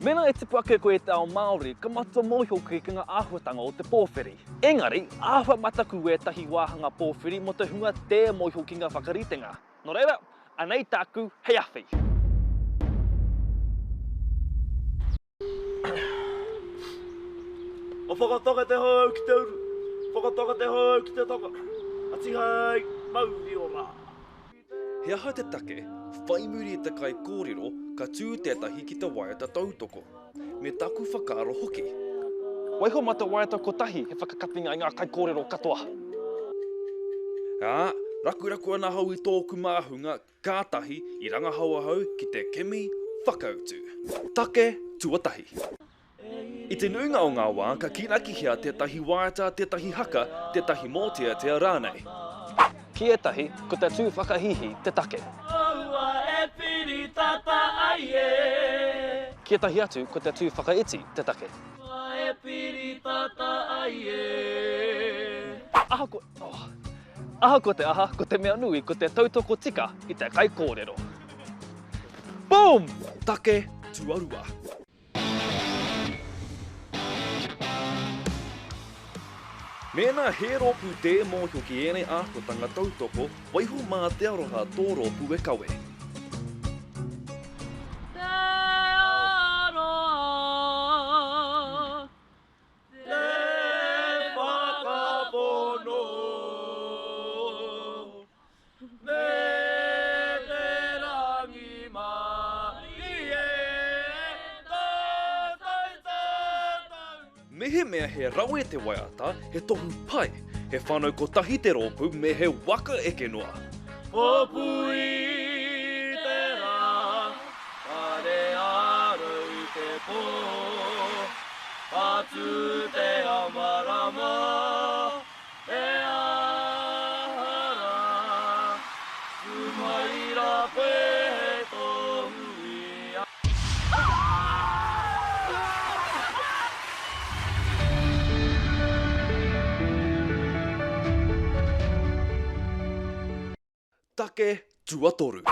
Mēnā e tipu ake koe i te ao Māori, ka matua mōhio koe ki ngā āhuatanga o te pōwhiri. Engari, āhua mataku ētahi wāhanga pōwhiri mō te hunga tē mōhio ki ngā whakaritenga. Nō reira, anei tāku hei awhi. O whakataka te hau ki te uru, whakataka te hau ki te tonga, a tihei mauri ora. He aha te take, whai muri i te kaikōrero, ka tū tētahi ki te waiata tautoko? Me taku whakaaro hoki. Waiho mā te waiata kotahi he whakakapinga i ngā kaikōrero katoa. Ā, rakuraku ana ahau i tōku māhunga, kātahi i rangahau ahau ki te kimi whakautu. Take tuatahi. I te nuinga o ngā wā ka kīnakihia tētahi waiata, tētahi haka, tētahi mōteatea rānei. Ki ētahi, ko te tū whakahīhī te take. Ki ētahi atu, ko te tū whakaiti te take. Ahakoa, oh, ahakoa te aha, ko te mea nui, ko te tautoko tika i te kaikōrero. Boom! Take tuarua. Mēnā he rōpū tē mōhio ki ēnei āhuatanga tautoko, waiho mā te aroha tō rōpū e kawe. Te aroha, te whakapono. Me te rangimārie, tātou, tātou. Mehemea he rawe te waiata, he tohu pai, he whanau kotahi te rōpū me he waka eke noa. Kopui te rā, kare ārau i te pō, ka tū te ao marama. He aha rā, tū mai rā koe hei tohu i a. Take tuatoru.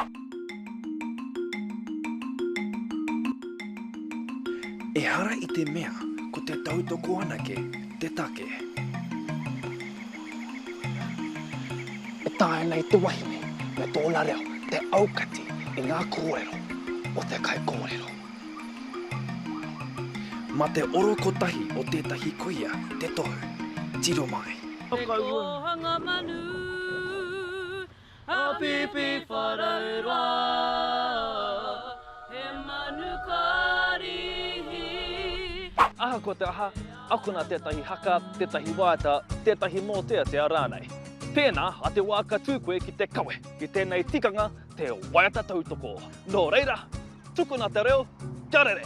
Ehara i te mea ko te tautoko anake te take. E taea nei te wahine me tōna reo te aukati i ngā kōrero o te kaikōrero. Ma te oro kotahi o tētahi kuia te tohu. Tiro mai. Te kōhanga manu a Pipiwharauroa, he manu karihi. Ahakoa te aha, akona tētahi haka, tētahi waiata, tētahi mōteatea rānei. Tēnā, a te wā ka tū koe ki te kawe i tēnei tikanga te waiata tautoko. Nō reira, tukuna te reo kia rere!